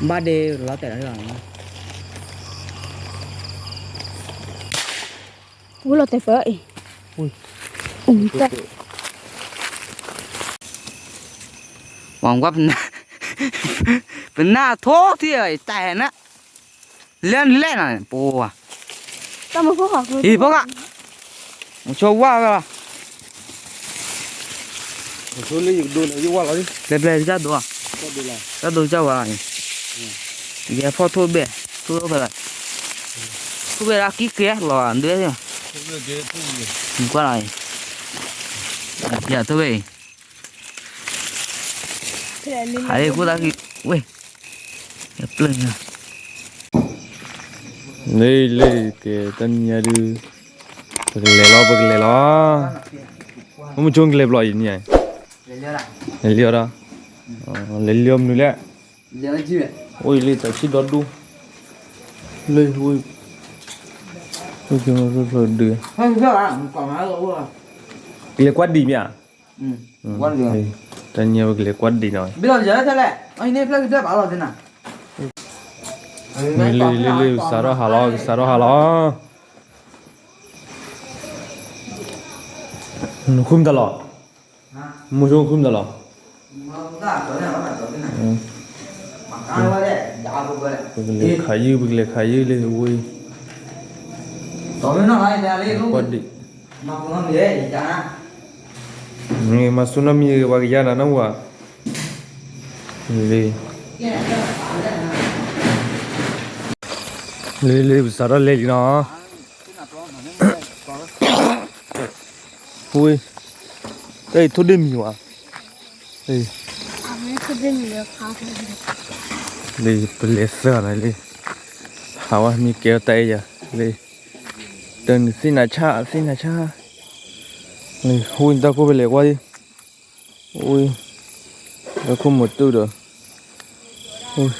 ဘၣ်ဒ့လီၤတဲာ်လီၤ, ဝဲလီၤတဲာ်ဖဲအံၤ, ပနၢ်ထိၣ်ထံၣ်အံၤတၢ်ဟဲနၤ, လဲၢ်လဲၢ်နၤန့ၣ် ပှၤ, ဟံၣ်ဖိခါ, မဆိဝါဝဲလီၤ, လၢပျဲၢ်ကစၢ်ဒိး, ကစၢ်ဒိးကစၢ်ဝဲလီၤ, ယဲဖီၣ်ထိၣ်ဘဲၣ်, ထိၣ်ဖဲလီၤ, ထိၣ်ဘဲၣ်ဒၣ်ကံကဲလီၤဒၣ်, ကွၢ်လီၤ, ယထိၣ်ဘဲၣ်အံၤ ဟးလၢကိၣ်သးက့ၤဝဲ, ပျၢၢ်ညါ, လ့လ့ကဲတနံၤညါဒုး, ပကလဲၤလီၤ ပကလဲၤလီၤ, မုဆိကလဲၤဘျီအံၤန့ၣ်, လဲၤလံဒီး, လဲၤလံအီၤမနုၤလဲၣ်, အိၣ်အံၤလၢတၢ်ဆံၣ်ဒီဒူၣ်, လၢ, ဒုး, ကလဲၤကွၢ်ဒံးမ့ၢ်ဧါ, တနံၤညါပကလဲၤကွၢ်ဒံးနီၤ, မ့ၢ်လ့လ့လ့ ကစးထီၣ်ဟးလီၤ ကစးထီၣ်ဟးလီၤ, နဃုမတၤလီၤ, မုဆိဃုမတၤလီၤ, ပကလဲၤခးယုၢ် ပကလဲၤခးယုၢ်လၢဝ့ၢ်, ကွၢ်ဒံး, မၤဆူနီၢ်မံၤဂ့ၤ ပှၤကယါနၤနီၢ်ဝၤ, လ့ လ့လ့ ပစးထီၣ်လဲၤလံနီၤ, ဝ့ၢ်, တၢ်အံၤထိၣ်ဒ့ၣ်မံၤဝဲ, လ့ ပလဲၤသၢဂၤနီၤလ့, ဟးဝဲမ့ၢ်ကဲထီၣ်တၢ်အဲၣ်ယၤ, လ့, တနံၤသ့ၣ်နၤဆၣ် သ့ၣ်နၤဆၣ်, လ့ ဝ့ၢ်တၢ်ခိၣ်ဖဲလဲၣ်ကွၢ်, ဝ့ၢ်, တၢ်ခိၣ်မုာ်တုာ်ဒီး,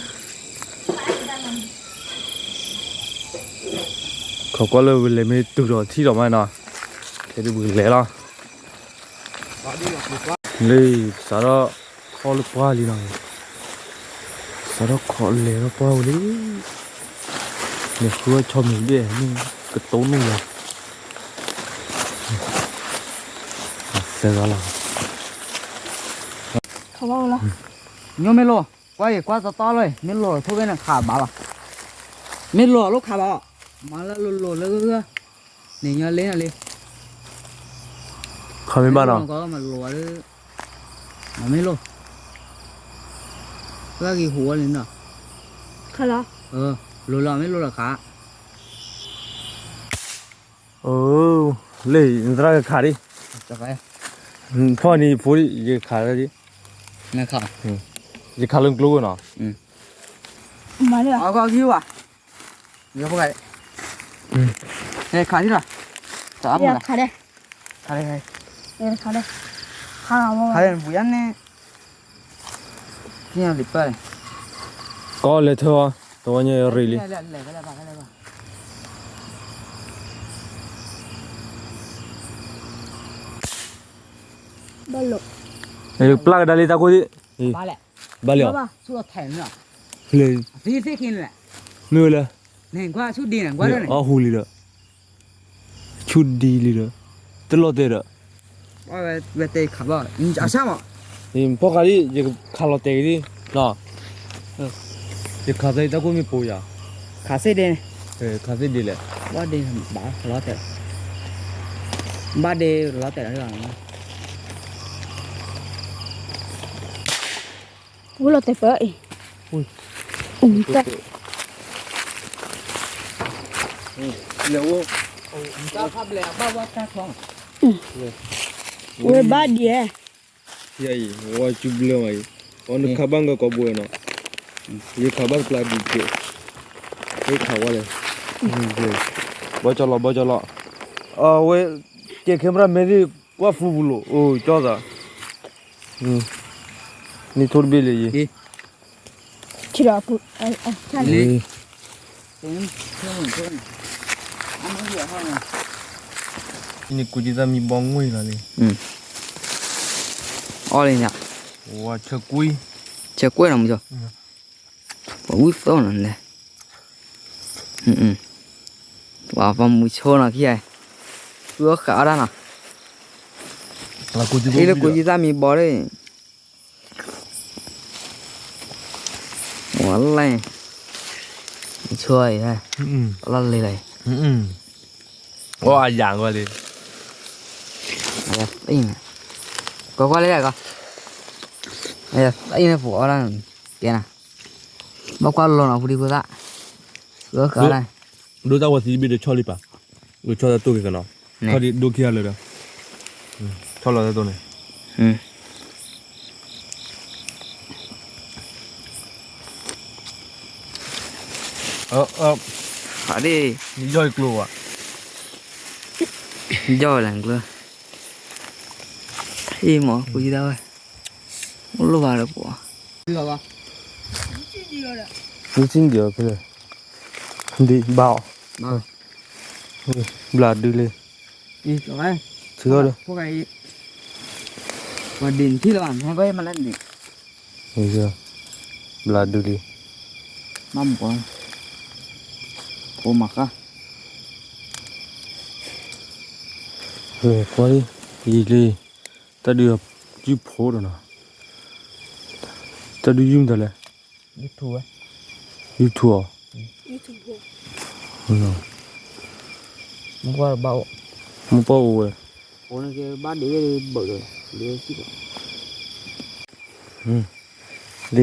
ခိးကွၢ်လၢပလဲၤမ့ၢ်တုၤဒီးထံၣ်ဒီးမးနီၤ, ခဲဒုးပကလဲၤလီၤ, လ့ ပစးထီၣ်ထီၣ်လၢပှၢ်လံနီၤ, စးထီၣ်ခိးလဲၤထီၣ်ပှၢ်ဝံၤလံ, လဲၤဃုအီၣ်ဆီမုၢ်ဘ့ၣ်န့ၣ် ကတိၤနုာ်လီၤ, သၢဂၤလီၤ, ညီမ့ၢ်လိၣ်, ကွၢ်အံၤ ကွၢ်တီတီလီၤ, မ့ၢ်လိၣ်ထိၣ်ဘ့ၣ်န့ၣ်ခးဘၣ်လီၤ, မ့ၢ်လိၣ်လိၣ်ခးဘၣ်အီၤ, မၤလၢလိၣ်လိၣ်လၢဂၢၢ်ဂၢၢ်, န့ၣ်ညီလ့နၤလံ, ခးမ့ၢ်ဘၣ်နီၤ, မၤလိၣ်, မ့ၢ်လိၣ်, လၢဂ့ၤဟူးဝဲလံနီၤ, ခးလီၤ, လိၣ်လီၤ မ့ၢ်လိၣ်လီၤခး လ့ နသရၣ်ကခးဒံး, ဖီၣ်န့ၢ်ယဖိဒံး ယကခးဒံး, ယခးလၢကျိနီၤ, မၤလၢ, ခးဒံးလီၤ, ခးဒံး, ခးဒံး, ခးဒံး, ခးဒံး, ပူၤယါန့ၣ် ကလဲၤထၢအီၤ, တဝီညါရံၣ်လံ, ပျၢ်ကဒါလံတၢ်ခိၣ်ဒံး, ဘၣ်လံ, လံ, မ့ၢ်ဝဲလၢ, အဟူးလံဒီး, ဆူၣ်ဒံလံဒီး, တလီၤတဲာ်ဒီး, ဖီၣ်ခါဒံး ယကခးလီၤတဲာ်ကဒံး, ယခးသးတၢ်ခိၣ်မ့ၢ်ပိာ်ယၤ, ခးသ့ဒ်, ခးသ့ဒ်လဲၣ်, ဘၣ်ဒ့, ဘၣ်ဒ့, လီၤတဲာ်လီၤ, ဝဲလီၤတဲာ်ဖဲအံၤ, ဝဲဘၣ်ဒ့, ယအံၤ ဝဲစုဘျၢမးအံၤ, အီနခးဘၣ်ကကိးဘိနီၤ, ယခးဘၣ်တပျၢ်ဒံးက့, ဟဲခးဝဲလဲၣ်, ဘီကၠီလီၤ ဘီကၠီလီၤ, အဝဲ, ကဲ camera man ဒံး ကွၢ်ဖူပူၤလိာ် အိၣ်ကၠီသး, န့ၢ်ထိၣ်တဘ့ၣ်လံယံၤ, န့ၣ်ကူးက့သးမံဘီငွေ့လီၤလံ, အီၣ်လံညါ, ဝါဆၢကွံ, ဆဲးကွဲးနီၤမုၢ်ကီၤ, ပှၤဝံသီနီၤန့ၣ်, ပှၤမုၢ်ဆိနီၤခံဂၤ, ဃုအီၣ်ဃးအီၣ်ဒၣ်နီၤ, ဟံးလၢကူယုသၣ်မံဘီဒီး, ဝဲလဲၣ်, မုၢ်ဆိအံၤ, လီၢ်လံၤလီၤ, အီၣ်အယၤကွၢ်လံ, ကွၢ်ကွၢ်လၢယၤကီး, အံၤန့ၣ်ပှၤအီၣ်ဒၣ်, ကဲနၤ, ဘၣ်ကွၢ်လီၤနီၤ ဖိဒံဖိသၣ်, ဃုအီၣ်ဃးအီၣ်ဒၣ်, ဒိၣ်တၢ်ဝဲသံဘ့ၣ်ဒီးဆီၣ်လံပၢ်, ဒိၣ်ဆီၣ်တၢ်တိၢ်က့ၤကနီၤ, ဆီၣ်ဒံးဒိၣ်ခံဂၤလၢာ်ဒီး, ဆီၣ်လီၤတၢ်တိၢ်န့ၣ်, ယီၢ်ကျိဝဲ, ယီၢ်လၢကျိ, ဟံးမး ကူယုသၣ်ဝဲ, အိၣ်လိၣ်ဘၣ်ဒီးပှၤ, နစံၣ်က့ၤအီၤဖဲလဲၣ်, ဒ်ဘၣ်အီၤ, ဘျးဒုလံ, ထုးထီၣ်ဒီး, ပှၤဒ့ၣ်ထံၣ်လၢၤဘၣ် မ့ၢ်ကွၢ်မၤလၢဒ့ၣ်, ဘျးဒုလံ, ဘၣ်မကွၢ်, ဖိမၤဃၣ်, ကွၢ်လံ, ယံာ်လံ, တၢ်ဒုးယုၢ်ဖိဒီးနီၤ, တၢ်ဒုးယုၢ်မတၤလဲၣ်, YouTube, YouTube အီၤ, မ့ၢ်ကွၢ်အိၣ်ဝဲ, ဘၣ်ဒ့ၣ်ဘၣ်ဒ့ၣ်, လ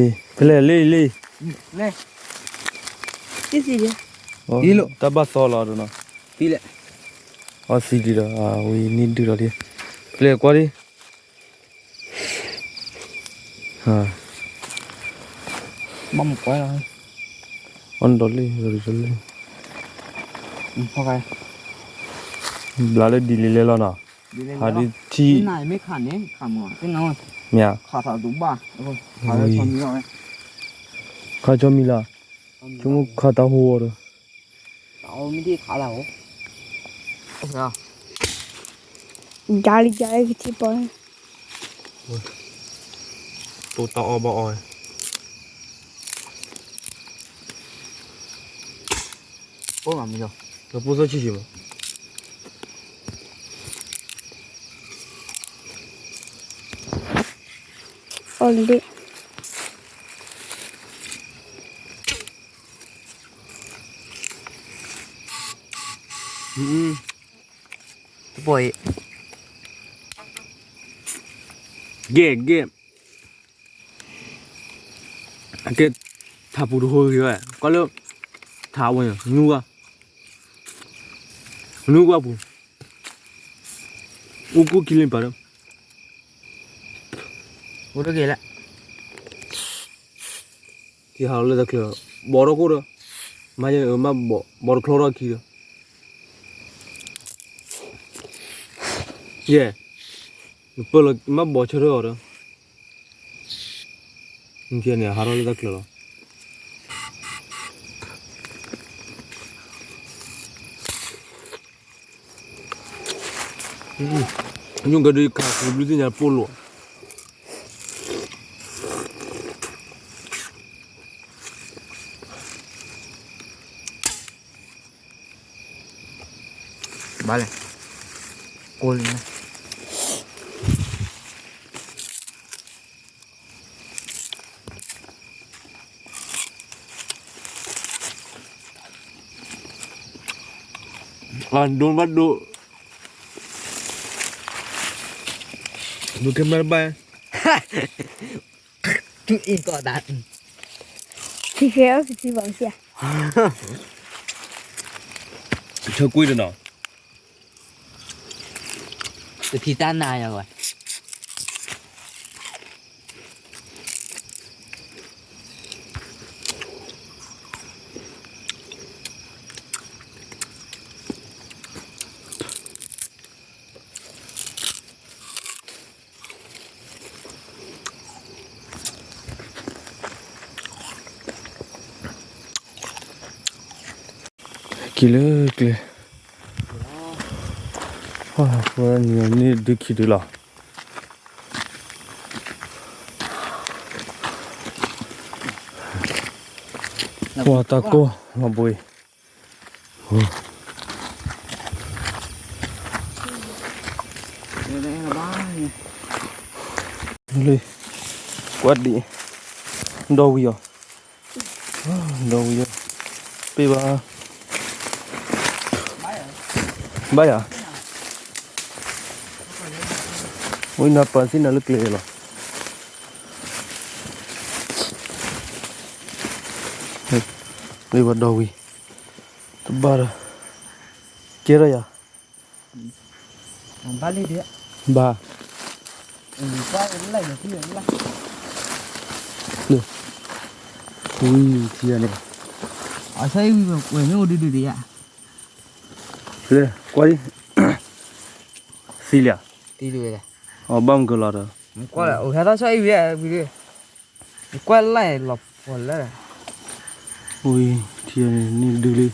ံ, ဖဲလဲၣ်လံလံ, တၢ်ဘၣ်သီလီၤဒီးနီၤ, အီသံဒံးဒီး ဝံၤန့ၢ်ဒုးလီၤလံ, ဖဲလဲၣ်ကွၢ်လံ, ဘၣ်မကွၢ်လီၤ, အီၣ်ဒီးလံ, ဘျးလၢဒ်လံလဲၣ်လီၤနီၤ, ဟးဒ်ထံ, မ့ၢ်ခးန့ၣ်, မ့ၢ်, ခးဆီမံၤလီၤ, ဆိကမိၣ်ခးတၢ်ဟူအီၤဒီး, ယါလံယါလံကထံၣ်ပီ, တိၢ်တၢ်အီၣ်ဘၣ်အီၣ်, အိၣ်မးမုၢ်ကီၤ, နပိၢ်သီၣ်ဆံးဆံးမး, အီၣ်လံ, တပီၢ်အံၤ, ဂ့ၢ်ဂ့ၢ်, အကဲ, ထးပူၤတဟိဂ့ၤဝဲ ကွၢ်လၢ, ထးဝဲန့ၣ် နူၢ်ဝါ, နူၢ်ဝါပူၤ, အိၣ်ကူၣ်ခံလၢပာ်ဒီး, အိၣ်တဂ့ၤလၢ, ကဟးလီၤလၢတၢ်ချၢ, ဘီထီၣ်ခိၣ်ဒီး, မ့ၢ်ဘီတချီထီၣ်ခံဒီး, ယဲ, နပၢၢ်လီၤမ့ၢ်ဘီဆၢထၢၣ်အီၤဒီး, နထံၣ်န့ၣ် ဟးထီၣ်လၢတၢ်ချၢလီၤ. ညိၣ်ကဒုးခးခူဘျုးသ့ၣ်ညါပိၢ်လိာ်. ဘၣ်လဲၣ်, ကိၢ်လံန့ၣ်. အဒိဘၣ်ဒိ, ဒိကဲမ့ၢ်တဘၣ်, ထံဃဲအီၣ်ကသံဘၣ်မ့ၢ်ဧါ, ဆၢကွံာ်တနီၤ. တထံၣ်တၢ်နါယၤဝဲ. က့ၤလၢကျဲ, ဝဲန့ၣ်န့ၣ်ဒုးခံဒုးလီၤ. ပှၤတၢ်ကိၢ်လီၤဘှံး, လၢ, ကွၢ်ဒံး, ဒီဝံၤအီၤ, ဒီဝံၤအီၤ, ပ့ၢ်ဘၣ်, ဘၣ်ယၤ, ဝံၤနၤပာ်စံၣ်နၤလၢကျဲလီၤ. လၢပှၤဒီဝံၤ, တဘၣ်ဒီး, ကဲထီၣ်ယၤ, ဘၣ်, ဝံၤထံယၤန့ၣ်, ကွၢ်, သံလံ, အဘၣ်မုၢ်ကလီၤဒီး, ကွၢ်လၢ, ကွၢ်လၢလီၤဖီလၢ, ဝံၤထံန့ၣ်ဒုလံ,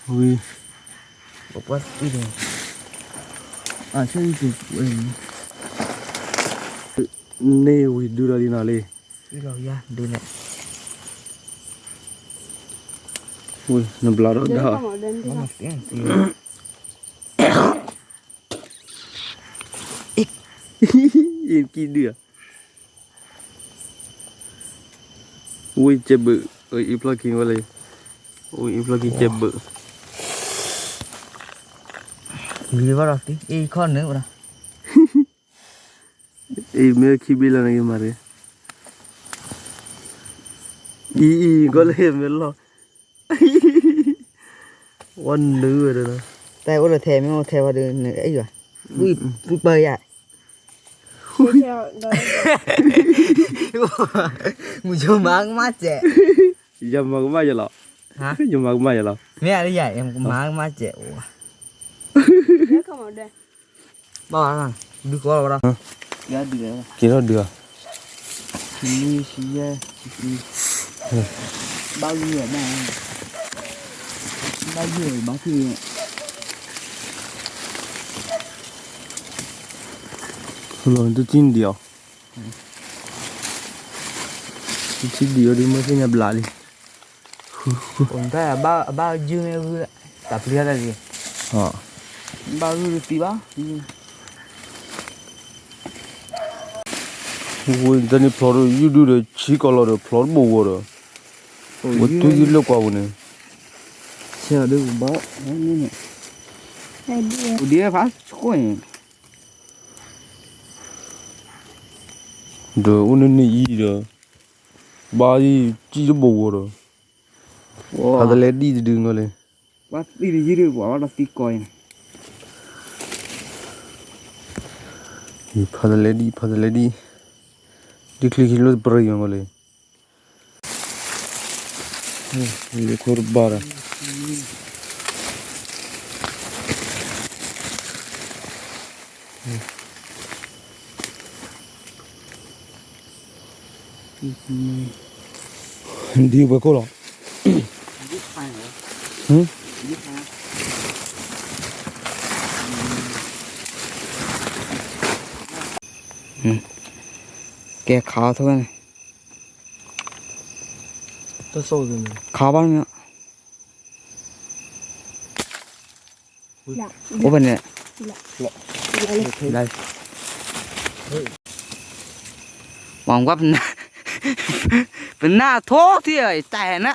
ဝံၤ, န့ၢ်ဝံၤဒုဒီးလံနီၤလံ, နဘျါထီၣ်ဒၣ်, အ့ၣ်ကံၣ်ဒုၣ်ဧါ, ဝံၤကဲဘုး, အံၤဖျီၣ်ခံဝဲလံ, ဝံၤအံၤဖျီၣ်ခံကဲဘုး, လံဘၣ်ဒီးသံ အ့ၣ်ခီၣ်နုာ်ဝဲဒၣ်, အံၤမ့ၢ်ခံဘ့ၣ်လၢနကမၤတဂ့ၤ, အံၤအံၤကီၢ်လၢမ့ၢ်လီၤ, ဝဲနုာ်ဝဲဒၣ်, တၢ်အိၣ်လၢထဲမ့ၢ်အိၣ်ထဲဝဲဒၣ်နအံၤဘၣ်, ဝံၤပၢယၤ မုၢ်ယိၤမၤကမၣ်စဲး, ယမၤကမၣ်ယလီၤ, ယမၤကမၣ်ယလီၤ, မ့ၢ်အလၢယၤ မၤကမၣ်စဲးအိၣ်, ဘၣ်, ဒုကီၢ်လီၤဝဲဒၣ်, ကဲထီၣ်ဒုးဧါ, ဘၣ်ဂုၢ်, ဘၣ်ဂုၢ်ဘၣ်ထံၣ်, တထံၣ်ဒံးအီၤ, တထံၣ်ဒံးအီၤဒ်မ့ၢ်သ့ၣ်ညါဘျးလံ, အဘၣ်ယုၢ်မ့ၢ်ဂုၢ်, တၢ်ပျံၤတၢ်တဂ့ၤ, ဘၣ်ဂုၢ်တသံဘၣ်, ဝဲတၢ်န့ၣ်ဖျီဒီးယုၢ်ဒုဒီးဆံကီးလီၤဒီးဖျီတဘိဝဲဒီး, ဝဲတူၢ်ယုၢ်လၢကွၢ်ပူၤန့ၣ်, ဆဲးဒုးဘၣ်, ဒ်ဖးဆှိၣ်န့ၣ် ဒီးအိၣ်န့ၣ်န့ၣ်အံၤဒီး, ဘၣ်အံၤကံၣ်တဘိဝဲဒီး, ဖးတလဲဒံၣ်တဒုငီလံ, ဘၣ်သံတယုၢ်ဒုးပှၤဘၣ်ဒီးသံကီးအံၤန့ၣ်, ဖးတလဲဒံၣ်ဖးတလဲဒံၣ်, ဒ်ချံခံလိၣ်တပရံယီၤငီလံ, လၢခိတဘၣ်ဒီး ဒ်ပှၤခိၣ်လီၤ, ကဲခးအီၤထီၣ်ဝဲန့ၣ်, ခးဘၣ်န့ၣ် အိၣ်ဖဲန့ၣ်, ပှၤကွၢ်, ပနၢ်ထိၣ်ထံၣ်အံၤ တၢ်ဟဲနၤ,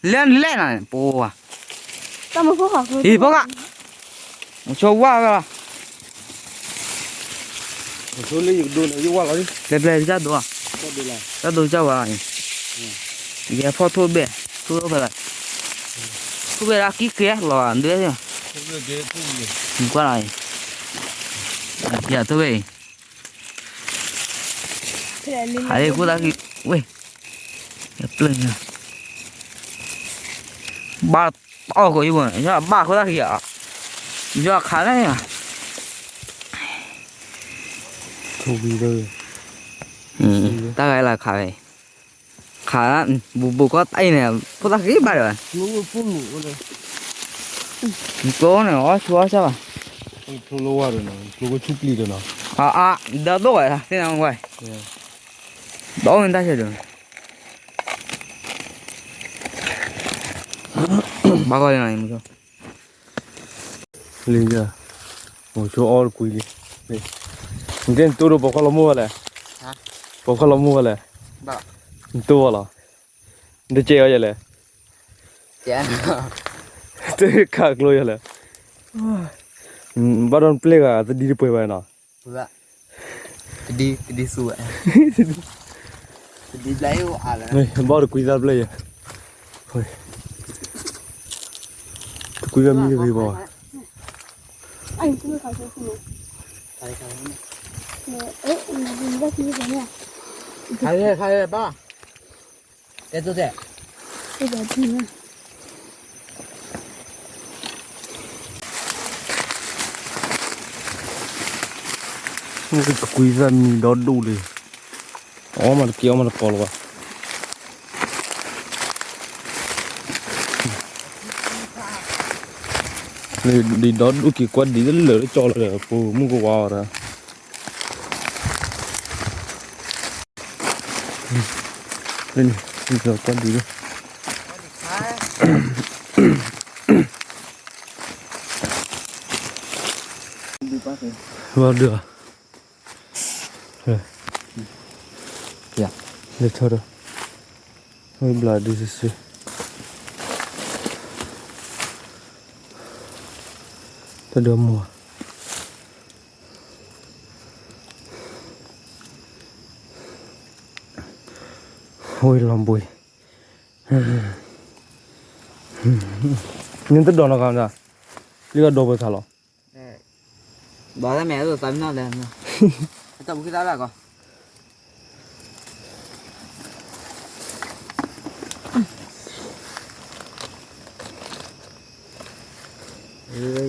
လဲၤလဲၤနၤ ပှၤ, ဟံၣ်ဖိက, မဆိဝါဝဲလီၤ, လဲၤပျဲၢ်တၢ်ဒိ, တၢ်ဒိတၢ်ဝဲလီၤ, ယဲဖီၣ်ထိၣ်ဘဲၣ်, ထိၣ်ဘဲၣ်, ထိၣ်ဘဲၣ်လၢကံကဲလီၤ, ကွၢ်လီၤ, ယၤထိၣ်ဘဲၣ်အံၤ ဟးလၢခိၣ်သၣ်ခံ, ဝဲ, ပျၢၢ်ညါ, ဘၣ်တီၢ်ကိးယဘိ, ဘၣ်ခိၣ်သၣ်ခံဧါ, ယခးလၢ, တၢ်ဂၤလၢခးဝဲ, ခး, ဘူးဘူးကီၢ်တၢ်အံၤန့ၣ်, ဖိသၣ်ဃ့ဘၣ်ဒီး, ကျိန့ၣ်အီၣ်ဆူအီၣ်ဆၣ်ဘၣ်, အါအါ, ဒီးဒိၣ်ဝဲသ့ၣ်နဝဲ, ဒီးမ့ၢ်တၢ်ဆဲးဒိၣ်န့ၣ်, အ ဘၣ်ဂီၢ်လံနီၤ, လံယၤ, မိၤဆိအီတကွံလံ, နတဲနတိၢ်ဒီးပိာ်ခွါလီၤမိၢ်ဝဲလဲၣ်, ပိာ်ခွါလီၤမိၢ်ဝဲလဲၣ်, နတိၢ်ဝဲလီၤ, နတကဲအီၤယဲလဲၣ်, တခးကျိယဲလဲၣ်, ဘၣ်ဒီးနပျဲၢ်ဂၤ တဒံတပှဲၤဘၣ်နီၤ တဒံ, တဒံစူဝဲ, တဒံဘျဲၣ်အိၣ်အါလၢ, ဘၣ်တကွံသးတပျဲၢ်ယဲ, တကွံဘၣ်မံတဂ့ၤဘၣ်, ခါခါဘၣ် တဲတိၢ်တဲ, တကွံသးမံဒီဒူၣ်လံ, အီၣ်မးတက့ၢ် အီၣ်မးတကီလၢၤဘၣ်, ဒ်ဒီဒူၣ်က့ၤကွၢ်ဒ်တလၢာ်တကၠီလၢၤဒီး ပမုၢ်ကဝါအီၤဒီး လၢန့ၣ် ကွၢ်ဒံးလၢ ဘၣ်ဒုး, လဲၤထီၣ်ဒီး, ဝဲဘျးဒုးစု, တၢ်ဒုးမိၢ် ဝဲလီၤဘှံး, နတဒိးနီၢ်ကီၢ်ဒၣ်, လၢကဒီးပသးလီၤ, ဘၣ်သးမဲာ်အသိးသးမံနီၢ်လဲၣ်, တၢ်ပူၤခံသၣ်လၢကီး လံ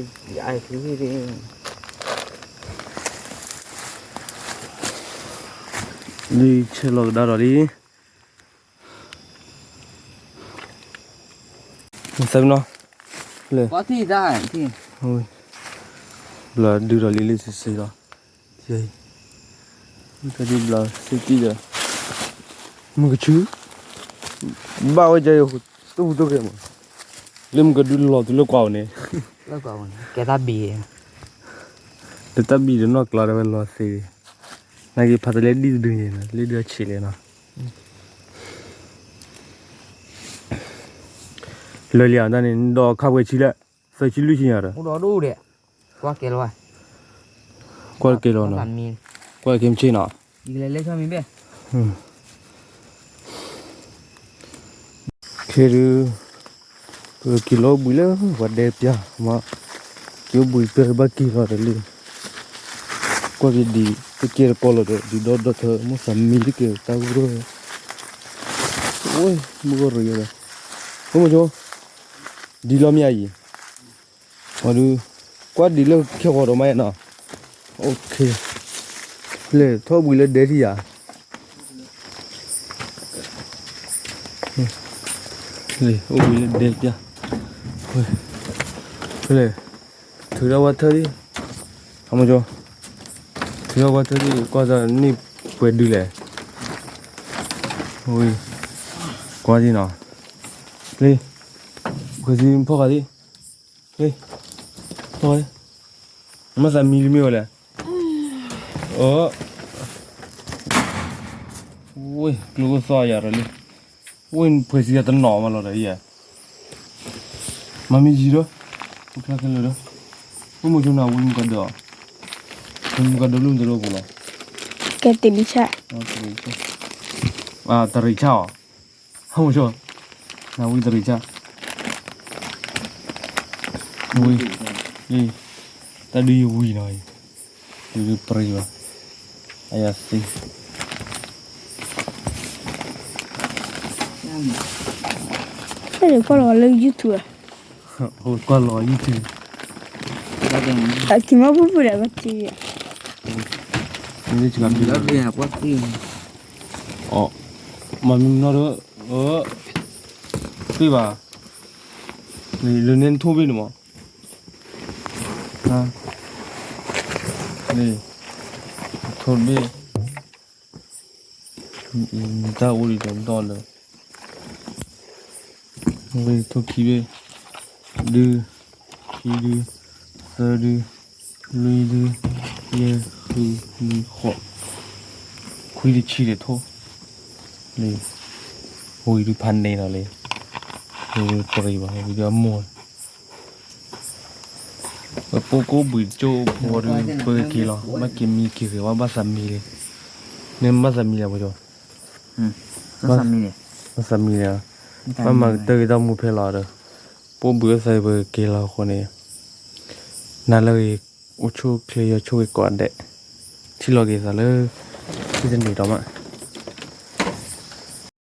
ဆဲးလီၤကဒါဒီးလံ, သးမံနီၢ်, လၢ, ဘျးဒုးဒီးလံလံစ့စ့လီၤ, တၢ်ဒုးဘျးစ့ကံဒီး, မုၢ်ကဆူ, ဘၣ်ဝဲကဲ, တိၢ်ပူၤတိၢ်ကဲမး, လၢမုၢ်ကဒုလီၤတုၤလၢကွၢ်အီၤန့ၣ်, ကဲတၢ်ဘံၣ်, လၢတၢ်ဘံၣ်ဒီးနီၢ်ကျါဒီးဝဲလီၤသ့, နာ်က့ဖးတလဲဒ်တဒုန့ၣ် လၢဒုအဆံးလဲၣ်နီၤ, လၢလံဧါတၢ်န့ၣ် ဒီးခါပှဲၤဆံလဲၣ်, သၢဆံလွံၢ်ဆံညါဒီး, ကွၢ်ကဲလီၤနီၤ, ကွၢ်ကဲမ့ၢ်ဆ့ၣ်နီၤ, ခဲဒုး, ပက့ၤလီၤအိၣ်ဘှံးလၢပှၤဒဲပျၢ်မး, က့ၤအိၣ်ဘှံးပျၢ်ဘၣ်က့ၤလီၤဒီးလံ, ကွၢ်က့ၤဒံးတကဲတကီလီၤဒီး ဒံးဒီဒီထၢ မိၢ်သးမံတကဲတၢ်ဂိၢ်ဒီး, ဝဲမုၢ်ဂီၢ်ရ့ၤဒီး, ဖိမုၣ်ဆိ, ဒ်လီၤမ့ၢ်အံၤ အဒုး, ကွၢ်ဒံးလၢခဲဃီၤဒီးမးနီၤ, လဲၤထီၣ်ဘှံးလၢဒဲထံၣ်ယၤ, လဲၤအိၣ်ဘှံးလၢဒဲပျၢ်, လဲၤ, ထုးထီၣ်ဝဲထၢၣ်ဒံး, အမကၠီ, ထုးထီၣ်ဝဲထၢၣ်ဒံး ကွၢ်သးန့ၢ်ပှဲၤဒုလဲၣ်, ဝဲ, ကွၢ်ဒံးနီၤ, လံ, ပှဲၤဒုဖီၣ်ဃာ်ဒံး ဟ့ၣ်, ဟ့ၣ်, မ့ၢ်သးမံလံမ့ၢ်ဝဲလဲၣ်, အၢ, ဝ့ၢ် ကျိကသီယၤဒီးလံ, ဝ့ၢ် ဖှဲးစံယၤတနီၤမးလီၤဒီးယဲ, မၤမ့ၢ်ယံၤဒီး, အိၣ်ဖျါခဲလၢာ်ဒီး, ဝ့ၢ်မိၢ်ဆိနၤဝံမုၣ်ကဒီး, ဝံမုၣ်ကဒီးလၢနတလိၣ်ပူၤလီၤ, ကဲတရံးဆၣ်, တရံးဆၣ်အီၤ, ဟဲမဆိ, နဝံတရံးဆၣ်, ဝံ, လံ, တၢ်ဒုးယဝံၤနီၤအံၤ, ဒုးပရံးဘၣ်, အယၤသံ, ကွၢ်လီၤလၢ YouTube ကွၢ်လီၤ YouTube, အက့ၤမ့ၢ်ဖုၣ်ဖုၣ်ဒီးဘၣ်တံၢ်, မၤမံနီၤဒီး, ပ့ၢ်ဘၣ်, လၢန့ၣ်ထိၣ်ဘ့ၣ်န့ၣ်မး, ထိၣ်ဘ့ၣ်, တၢ်အိၣ်ဒံးဒီးဒီလၢာ်, ထိၣ်ခံဘ့ၣ်, ဒု, ခံဒု, သၢဒု, လွံၢ်ဒု, ယဲၢ်, ဃု, နွံ, ဃိး, ခွံတဆံဒီးထိၣ်, လံ, ဝံၤဒုဖးန့ၣ်လီၤလံ, ဝံၤဒုတရံးဘၣ် ဝံၤဒုအမိၢ် ပပိာ်ကိးဘှံးကၠိဖိဒု ပက့ၤလီၤ ဘၣ်က့ၤမံက့ၤဂ့ၤဝဲ ဘၣ်သးမံလံ, မ့ၢ်ဘၣ်သးမံလံ ပကၠိ, ဘၣ်သးမံလံ, ဘၣ်မၤကတၢၢ်က့ၤတၢ်မူဖဲလီၤဒီး, ပိာ်ဘှံးအသးပက့ၤလီၤအဃိန့ၣ်, နၤလၢဂ့ၤ, အိၣ်ဆူၣ်ချ့ယီၤဆိၣ်ဂ့ၤကိးဂၤဒဲး, ထံၣ်လိာ်က့ၤသးလၢ, ထံၣ်တန့ၢ်ဒီးမး